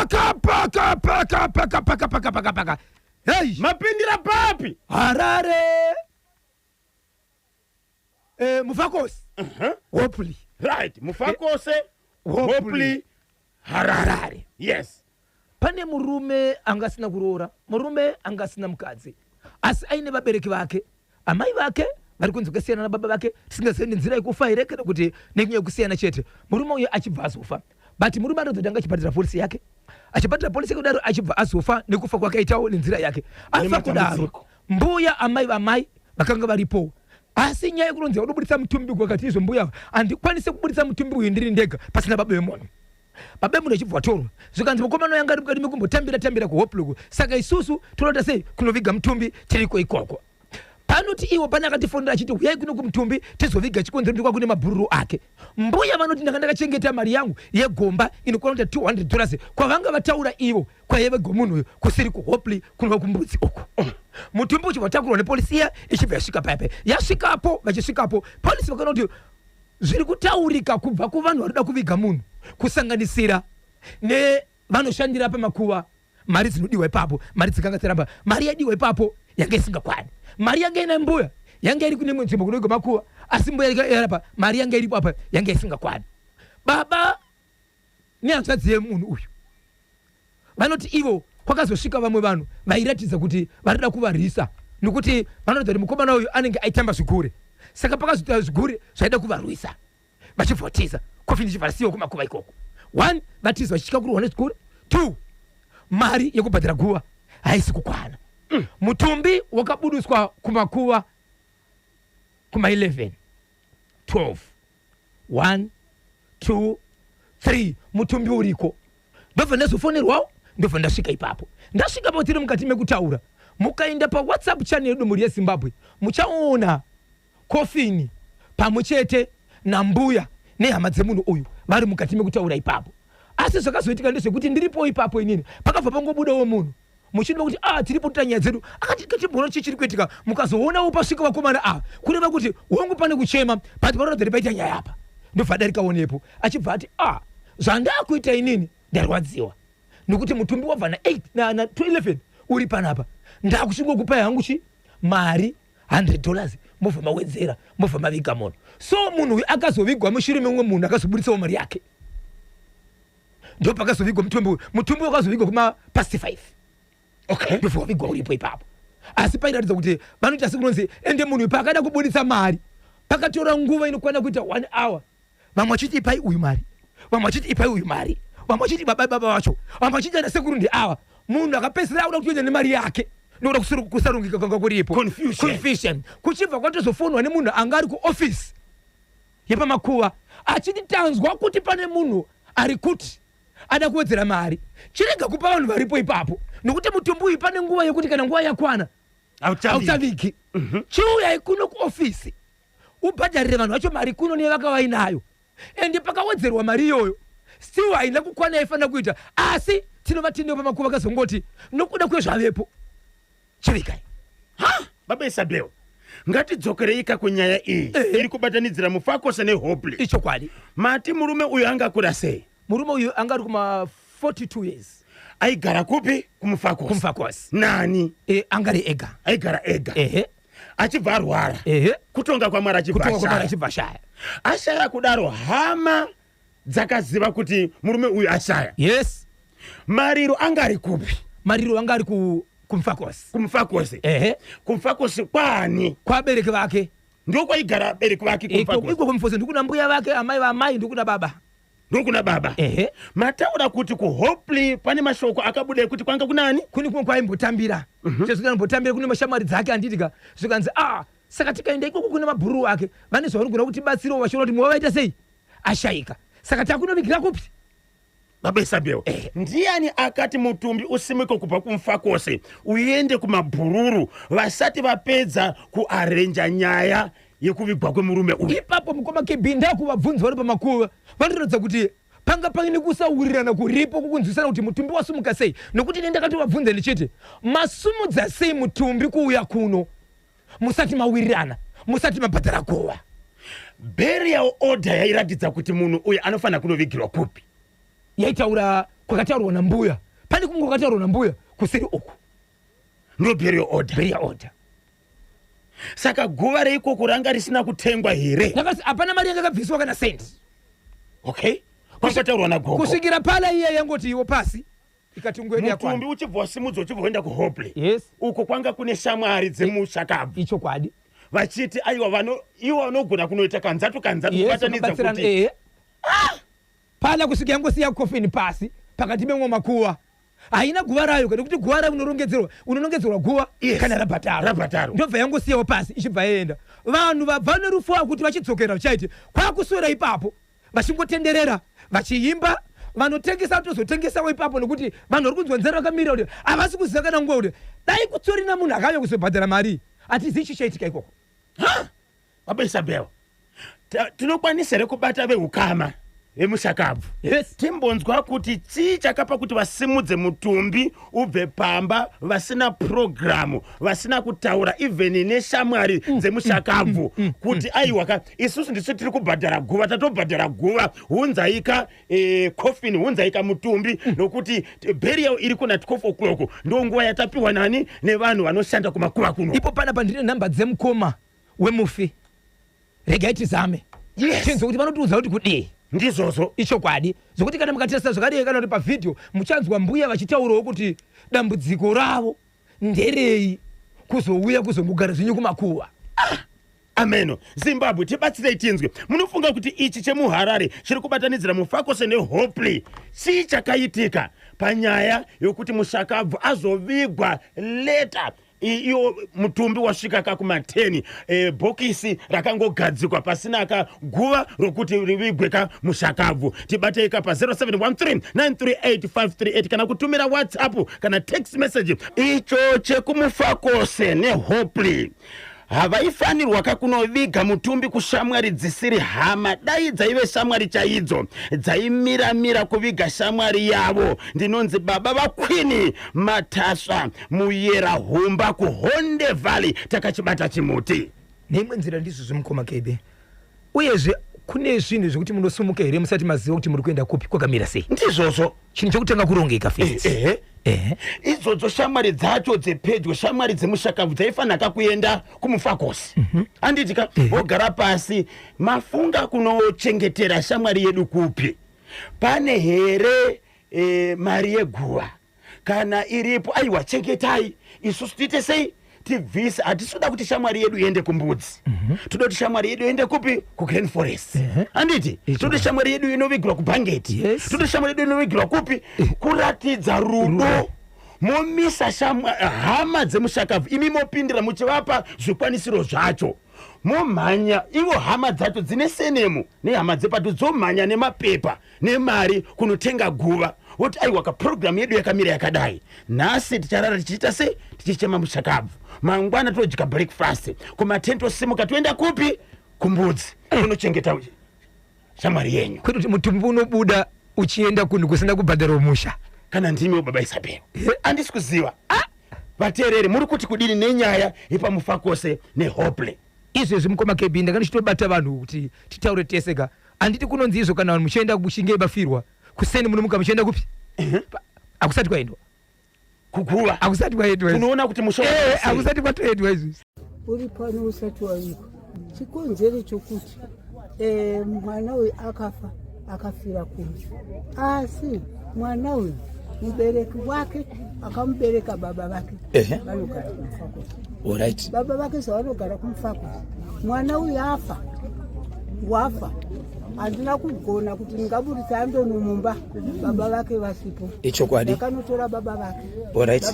Paka paka paka paka paka paka paka paka. Hey! Mapindira papi? Harare. Mufakose. Hopley. Right, Mufakose, Hopley. Hopley, Harare. Harare. Yes. Pane murume anga asina kuroora, murume anga asina mukadzi, asi aine vabereki vake, amai vake vari kunzi kusiyana nababa vake, tisingazivi nenzira yekufa here kana kuti nenyaya yekusiyana chete. Murume uyu achibva azofa, but murume anozoti anga achibhadhara polisi yake, achibhadhara polisi yake kudaro, achibva azofa nekufa kwakaitawo nenzira yake. Afa kudaro, Nematambudziko. mbuya amai vamai vakanga varipo, asi nyaya yekunonzi yakudoburitsa mutumbi kwakati izvo, mbuya handikwanisi kubuditsa mutumbi uyu ndiri ndega pasina baba vemunhu. Baba vemunhu achibva watorwa, zvikanzi mukomana uyu anga ari mukati mekumbotambira tambira kuHopley uku, saka isusu tonoita sei kunoviga mutumbi tiriko ikoko? Panoti iwo pane akatifonera achiti huyai kuno kumutumbi tizoviga, chikonzero ndikwa kune mabhururu ake. Mbuya vanoti ndanga ndakachengeta mari yangu yegomba inokwana kuita $200 kwavanga vataura ivo kwaive gomunhu uyu kusiri kuHopley, kunova kumbudzi uku. Mutumbi uchibva watakurwa nepolisi iya, ichibva yasvika paipai. Yasvikapo, vachisvikapo polisi vakaona kuti zviri kutaurika kubva kuvanhu varikuda kuviga munhu, kusanganisira nevanoshandira pamakuva, mari dzinodiwa ipapo, mari dzikanga dziramba, mari yadiwa ipapo yanga isingakwani. Mari yanga ina mbuya yanga iri kune imwe nzvimbo kunovigwa makuva, asi mbuya yarapa mari yanga iripo apa yanga isingakwani. Baba nehanzvadzi yemunhu uyu vanoti ivo kwakazosvika vamwe vanhu vairatidza kuti varida kuvarwisa, nokuti vanoratidza kuti mukomana uyu anenge aitamba zvigure, saka pakazoita zvigure zvaida kuvarwisa, vachibva vatiza, kofini ichibva rasiyiwa kumakuva ikoko. One, vatiza vachitya kurohwa nezvigure. Two, mari yekubhadhara guva haisi kukwana. Mutumbi wakabudiswa kumakuva kuma 11 12 1 2 3, mutumbi uriko. Ndobva ndazofonerwawo, ndobva ndasvika ipapo. Ndasvika po, tiri mukati mekutaura. Mukaenda paWhatsApp channel yedu, mhuri yeZimbabwe, muchaona kofini pamwe chete nambuya nehama dzemunhu uyu vari mukati mekutaura ipapo. Asi zvakazoitika ndezvekuti ndiripo ipapo inini, pakabva pangobudawo munhu muchidwa kuti ah, tiripo toita nyaya dzedu, akati timboona chii chiri kuitika. Mukazoonawo pasvika vakomana ava, kureva kuti hongu pane kuchema, but panoratidza kuti paita nyaya apa. Ndobva adarikawo nepo achibva ati, ah, zvandakuita inini ndarwadziwa nekuti mutumbi wabva na8 na 11 uri panapa, ndakuchingokupai hangu chi mari $100, mobva mawedzera, mobva maviga munhu. So munhu uyu akazovigwa mushure memumwe munhu akazoburitsawo mari yake, ndo pakazovigwa mutumbi uyu. Mutumbi wakazovigwa kuma past 5. Ndobva wavigwa uripo ipapo, asi pairatidza kuti vanoita sekunonzi ende munhu uyu paakada kubuditsa mari pakatora nguva inokwana kuita one hour, vamwe vachiti ipai uyu mari, vamwe vachiti ipai uyu mari, vamwe vachiti baba baba vacho, vamwe vachiti ana sekuru ndeava. Munhu akapedzisira akuda kutoenda nemari yake nokuda kusarungika kwanga kuripo. Confusion. Confusion. Kuchibva kwatozofonwa nemunhu anga ari kuofisi yepamakuva achiti tanzwa kuti pane munhu ari kuti ada kuwedzera mari, chirega kupa vanhu varipo ipapo, nokuti mutumbi uyu pane nguva yekuti kana nguva yakwana hauchavigi. Chiuyai kuno kuofisi ubhadharire vanhu vacho mari kuno nevakavainayo. Ende pakawedzerwa mari iyoyo, still haina kukwana yaifanira kuita, asi tinovatendewo pamakuva kazongoti nokuda kwezvavepo chivikai. Baba Isabel, ngatidzokereika kunyaya iyi iri kubatanidzira Mufakose neHopley. Ichokwadi. Mati murume uyu angakura sei? Murume uyu anga ari kuma 42 years. Aigara kupi kuMufakose? KuMufakose. Nani? Anga ari ega. Aigara ega. Ehe. Achibva arwara. Ehe. Kutonga kwaMwari achibva Kutonga kwamwari ashaya. Achibva ashaya. Ashaya kudaro, hama dzakaziva kuti murume uyu ashaya? Yes. Mariro anga ari kupi? Mariro anga ari kuMufakose. KuMufakose? Ehe. KuMufakose kwani? Kwabereki vake. Ndokwaigara abereki vake? KuMufakose? Iko kuMufakose ndikuna mbuya vake, amai vaamai, ndikuna baba. Ndokuna baba. Ehe. Mataura kuti kuHopley pane mashoko akabuda ekuti kwanga kunani? Kune kumwe kwaimbotambira, sezvo anombotambira kune mashamwari dzake, handitika? Zvikanzi ah, saka tikaenda ikoko kune mabhururu ake, vane zvavanogona kutibatsirawo, vachiona kuti mumwe vaita sei ashayika, saka takunovigira kupi? Baba Isabel, ndiani akati mutumbi usimuke kubva kuMufakose uende kumabhururu vasati vapedza kuarenja nyaya yekuvigwa kwemurume uyu? Ipapo mukoma KB, ndakuvabvunza vari pamakuva, vanoratidza kuti panga paine kusawirirana kuripo kukunzwisana kuti mutumbi wasumuka sei, nokuti ini ndakatovabvunza ndichiti masumudza sei mutumbi kuuya kuno musati mawirirana, musati mabhadhara guva? Burial order yairatidza kuti munhu uyu anofanira kunovigirwa kupi? Yaitaura kwakataurwa nambuya, pane kumwe kwakataurwa nambuya kuseri uku. Ndo burial order. Burial order. Saka guva reikoko ranga risina kutengwa here? Yakasi hapana mari yanga yakabviswa kana cent. Okay, kwakataurwa nagogo. Kusvikira pala iye yangoti iwo pasi ikati nguva yedu Mutumbi yakwana. Uchibva wasimudzwa, uchibva waenda kuHopley. Yes. Uko kwanga kune shamwari dzemushakabvu. Ichokwadi. Vachiti aiwa, ivo vanogona kunoita kanzatu kanzatu kubatanidza Vanobatsirana, kuti ehe. Pala kusvika yangosiya kofini pasi pakati memwe makuva, haina guva rayo, kana kuti guva rayo unorongedzerwa, unonongedzerwa guva kana rabhatarwa. Rabhatarwa. Ndobva yangosiyawo pasi, ichibva yaenda. Vanhu vabva nerufu kuti vachidzokera vachaiti kwakuswera ipapo vachingotenderera vachiimba. Vanotengesa tozotengesawo ipapo, nekuti vanhu vari kunzwa nzara, vakamirira kuti havasi kuziva kana nguva kuti dai kutorina munhu akauya kuzobhadhara mari. Hatizivi chichaitika ikoko. Baba Isabel, tinokwanisa here kubata veukama vemushakabvu? Yes. Timbonzwa kuti chii chakapa kuti vasimudze mutumbi ubve pamba vasina purogiramu, vasina kutaura even neshamwari dzemushakabvu kuti aiwa ka, isusu ndisu tiri kubhadhara guva, tatobhadhara guva, hunzaika coffin, hunzaika mutumbi, nokuti burial iri kuna 12 o'clock, ndo nguva yatapiwa nani nevanhu vanoshanda kumakuva kuno. Ipo panapa ndine nhamba dzemukoma wemufi, regai tizame tinzwe kuti vanotiudza kuti kudii. Ndizvozvo. Ichokwadi, zvokuti kana mukatarisa zvakadii kana kuti pavhidhiyo, muchanzwa mbuya vachitaurawo kuti dambudziko ravo nderei kuzouya kuzongogara zvinyu kumakuva. Ameno Zimbabwe, tibatsirei tinzwe. Munofunga kuti ichi chemuHarare chiri kubatanidzira Mufakose neHopley, chii chakaitika panyaya yokuti mushakabvu azovigwa later, iyo mutumbi wasvika kakuma10, bhokisi rakangogadzikwa pasina ka guva rokuti rivigwe ka mushakabvu? Tibatei ka pa 0713 938 538 kana kutumira WhatsApp kana text message. Icho chekuMufakose neHopley, havaifanirwa kakunoviga mutumbi kushamwari dzisiri hama. Dai dzaive shamwari chaidzo, dzaimiramira kuviga shamwari yavo. Ndinonzi baba vaQueen Matasva Muyera Humba kuHonde Valley. Takachibata chimuti. Neimwe nzira ndizvo zvemukoma Kebe. Uyezve kune zvinhu zvekuti munosumuka here musati maziva kuti muri kuenda kupi, kwakamira sei? Ndizvozvo. Chinhu chekutanga kurongeka first. Ehe. Ehe. Idzodzo shamwari dzacho dzepedyo, shamwari dzemushakabvu, dzaifanira kuenda kuMufakosi, handiti ka? Vogara pasi, mafunga kunochengetera shamwari yedu kupi? Pane here mari yeguva? Kana iripo, aiwa, chengetai, isusu tiite sei, tibvise. Hatisi kuda kuti shamwari yedu iende kuMbudzi, toda kuti shamwari yedu iende kupi? KuGlen Forest, handiti? Toda shamwari yedu inovigirwa kuBhangeti. Toda shamwari yedu inovigirwa kupi? Kuratidza rudo, momisa hama dzemushakabvu, imi mopindira muchivapa zvikwanisiro zvacho, momhanya ivo hama dzacho dzine senemu nehama dzepato dzomhanya nemapepa nemari kunotenga guva, voti aiwa kapurogiramu yedu yakamira yakadai, nhasi ticharara tichiita sei, tichichema mushakabvu, mangwana todya breakfast, kuma10 tosimuka toenda kupi? KuMbudzi, kunochengeta shamwari yenyu. Kwete kuti mutumbi unobuda uchienda kunhu kusina kubhadharwa musha. Kana ndimiwo, baba Isabel, handisi kuziva. Vateereri, muri kuti kudini nenyaya yepaMufakose neHopley? Izvezvi mukoma KB, ndanga ndichitobata vanhu kuti titaure tese ka. Handiti kunonzi izvo kana vanhu muchienda kuchinge bafirwa kuseni, munomuka muchienda kupi? Hakusati kwaendwa. Kuguva. Hakusati kwaendwa izvi. Unoona kuti musha Hakusati kwatoendwa izvizvi. Uri pano usati wavigwa, chikonzero chokuti mwana uyu akafa, akafira kunze, asi mwana uyu mubereki wake akamubereka, baba vake, vanogara kuMufakosi. Baba vake zvavanogara kuMufakosi, mwana uyu afa, wafa, handina kugona kuti ndingaburitsa andoni mumba baba vake vasipo. Ndakanotora baba vake.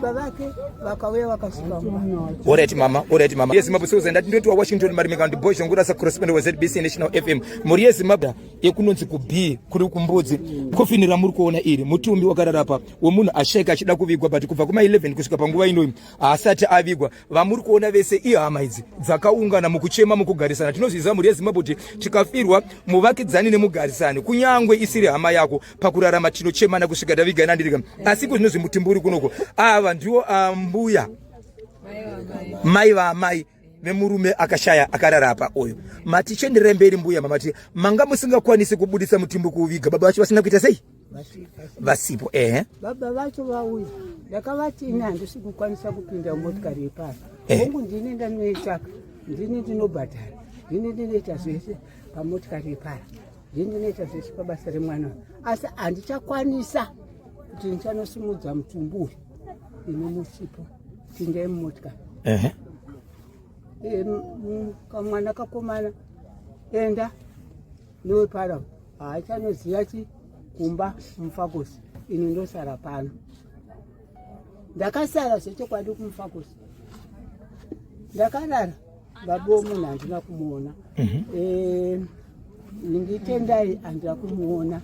Baba vake vakauya vakasvika mumba. Alright mama, alright mama. YeZimbabwe soza ndati ndoti waWashington Marimika ndi Boy Shongurasa, correspondent weZBC National FM. Mhuri yeZimbabwe, yekunonzi kuB kuri kuMbudzi. Kofini ramuri kuona iri mutumbi wakarara pa wemunhu ashaika achida kuvigwa, but kubva kuma 11 kusvika panguva ino haasati avigwa. Vamuri kuona vese ihama idzi dzakaungana mukuchema, mukugarisana. Tinozviziva, mhuri yeZimbabwe, kuti tikafirwa, muvakidzani nemugarisani, kunyangwe isiri hama yako, pakurarama tinochemana kusvika tavigana, ndirika. Asi kuzvinozvi mutumbi uri kunoko, ava ndiwo ambuya, mai vaamai vemurume akashaya akarara apa uyu. Mati chenderera mberi mbuya, mamati manga musingakwanisi kubudisa mutumbi kuuviga baba vacho vasina kuita sei? Vasipo, ehe. Baba vacho vauya, ndakavati ini handisi kukwanisa kupinda mumotikari yepano. Hongu, ndini ndanoitsvaka, ndini ndinobhadhara, ndini ndinoita zvese pamotikari yepara, ndini ndinoita zvese pabasa remwana, asi handichakwanisa kuti ndichanosimudza mutumbi uyu imi musipo. Pindai mumotikari. Kamwana kakomana, enda nowepara, haachanoziva chi kumba mufakosi, ini ndosara pano. Ndakasara zvechokwadi kumufakosi, ndakarara. Baba womunhu handina kumuona. Nditendai handina kumuona,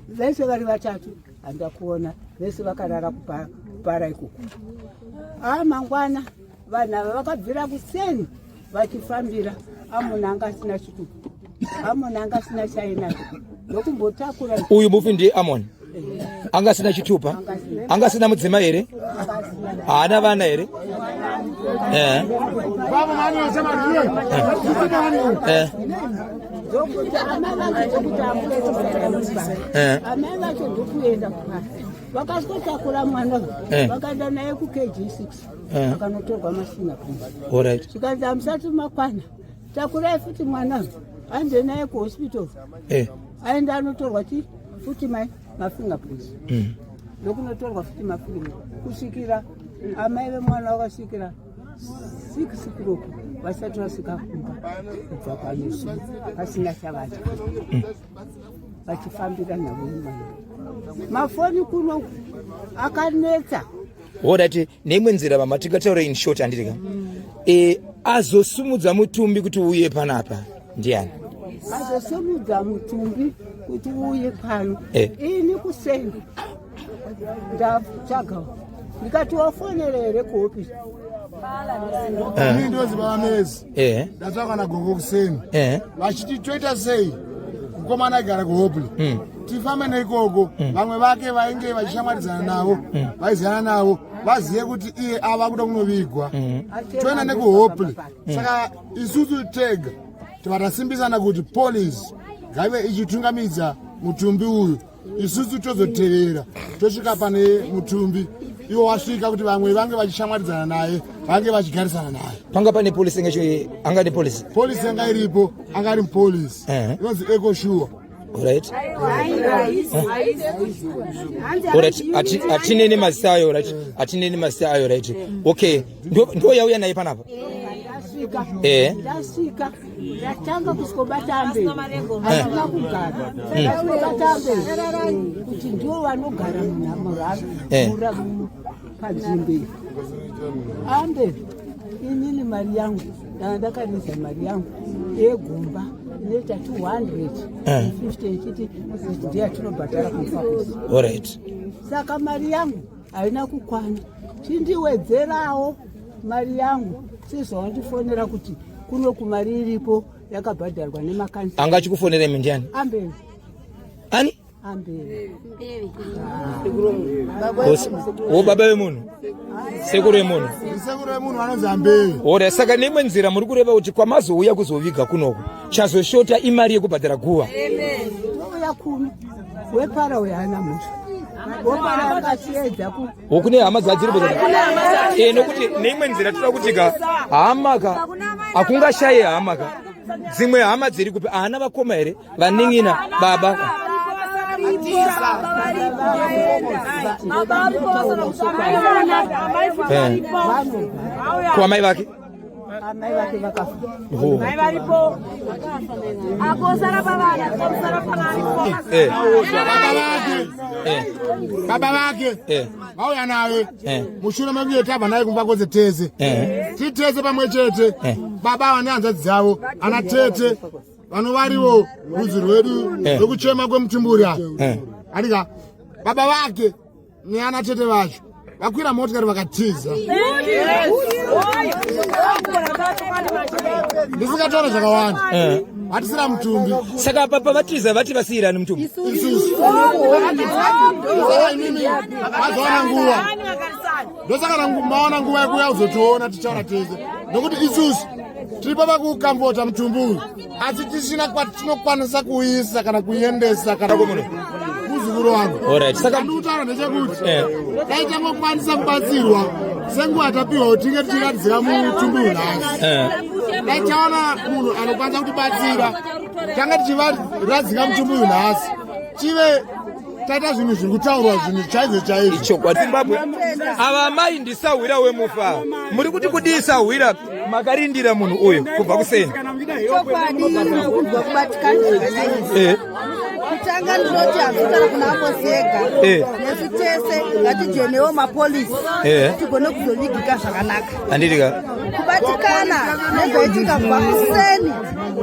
vese vari vatatu handina kuona, vese vakarara kupara ikoko. A mangwana vanhu ava vakabvira kuseni vachifambira. Amuna anga asina chitupa, amuna anga asina chainacho, ndokumbotakura. Uyu mufi ndiye Amon, anga asina chitupa, anga asina mudzimai here? Haana vana here? Ndokuti amai vangu, ndokuti ambuya amai vacho ndokuenda kupara, vakasikotakura mwana, vakaenda naye kuKG6, vakanotorwa mafingerprints. Zvikanzi hamusati makwana, takurai futi mwana, aende naye kuhospital. Aenda anotorwa chi futi mai mafingerprints, ndokunotorwa futi mafingerprints, kusvikira amai vemwana vakasvikira 6 o'clock vasati vasvika kumba kubva kwanesu, pasina chavadya, vachifambira navo mwana. Mafoni kuno akanetsa. Alright, neimwe nzira mama, tingataura in short, handiti ka? Azosumudza mutumbi kuti uye panapa ndiani? Azosumudza mutumbi kuti uuye pano, ini kuseni ndatsvaga, ndikati wafonera here kuhofisi? Ini ndozi vamezi. Ndatsvaka nagogo kuseni, vachiti toita sei, mukomana aigara kuHopley, tifambe neikoko. Vamwe vake vainge vachishamwaridzana navo, vaiziyana navo, vazive kuti iye ava kuda kunovigwa, toenda nekuHopley. Saka isusu tega tibva tasimbisana kuti polisi ngaive ichitungamidza mutumbi uyu, isusu tozotevera, tosvika pane mutumbi iwo wasvika, kuti vamwe vange vachishamwaridzana naye, vange vachigarisana naye. Panga pane polisi anga nepolisi? Polisi yanga iripo, anga ari mupolisi inonzi Ecosure. Alright, hatineni mazita ayo, right? Hatineni mazita ayo, right? Okay, ndo yauya naye panapa. Ndasvika, ndasvika, ndatanga kusvikobata amberi, handina kugara, ndasvikobata amberi kuti ndivo vanogara panzvimbo iyi. Amberi, inini mari yangu ndanga ndakariza, mari yangu yegumba inoita 250, ichiti ndiyatinobhadhara kufakusi. Saka mari yangu haina kukwana, chindiwedzerawo mari yangu sezvawandifonera kuti kuno kumari iripo yakabhadharwa nemakanisa. Anga achikufonera imi ndiani? Amberi. Ani? Amberi. Wo baba vemunhu, sekuru vemunhu? Sekuru vemunhu vanonzi Amberi. Alright, saka neimwe nzira muri kureva kuti kwamazouya kuzoviga kunoku, chazoshota imari yekubhadhara guva? Touya kuno, wepara uyo haana mhosva, wepara akasiedza ku Wokune hama dzadziripo, nokuti neimwe nzira toda kuti ka hama ka hakungashaye hama ka, dzimwe hama dziri kupi? Haana vakoma here, vanin'ina, baba? Kuamai vake? Amai vake vakafa. Oh. Baba vake, baba vake vauya naye mushure mekunge tabva naye kumba kwose tese, tiri tese pamwe chete, baba ava nehanzvadzi dzavo, ana tete vanovariwo rudzi rwedu rwekuchema kwemutumburi ava. Andika baba vake neana tete vacho vakwira motikari vakatiza. Ndisingataura zvakawanda, hatisina mutumbi. Saka papa vatiza, vati vasiyirani mutumbi? Isusu. Saka imimi mazowana nguva, ndosaka mawana nguva yekuuya kuzotiona tichaura tese, nokuti isusu Tiripo pakuukambota mutumbi uyu, asi tisina kwatinokwanisa kuisa kana kuendesa kana muzukuru wangu. Saka Ndikutaura ndechekuti Eh. dai tangokwanisa kubatsirwa senguva tapiwa kuti tinge tichiratidzira mutumbi uyu nhasi. Eh. Dai tawana munhu anokwanisa kutibatsira, tanga tichivaradzika mutumbi uyu nhasi, tive taita zvinhu zviri kutaurwa, zvinhu chaizvo chaizvo. Chokwadi, Zimbabwe, ava mai ndisahwira wemufa. Muri kuti kudii, sahwira? Makarindira munhu uyu kubva kuseni. Chokwadi, nokunzwa kubatikana zvakanyanyisa. Kutanga ndinoti hazvitaura kuna Amosega. Nesu tese ngatijoinewo mapolisi tigone kuzovigika zvakanaka. Handitika. Kubatikana nezvaitika kubva kuseni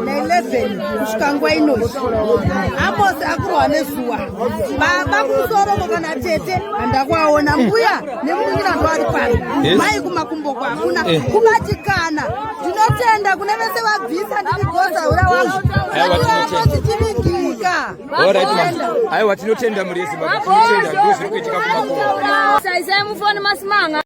ne11 kusvika nguva inoyi, Amosi akurohwa nezuva. Baba kumusoro kana tete handakuaona, mbuya nemunin'ina ndo ari pano. Mai kumakumbo kwakuna. Kubatikana. Ndinotenda kune vese vabvisa ndichigoza ura wangu. Aiwa, tinotenda. Amosi chivigika. Alright, mama. Aiwa, tinotenda muri Zimbabwe, tinotenda. Ndozviri kuitika kumakuva. Saisai mufoni masimanga.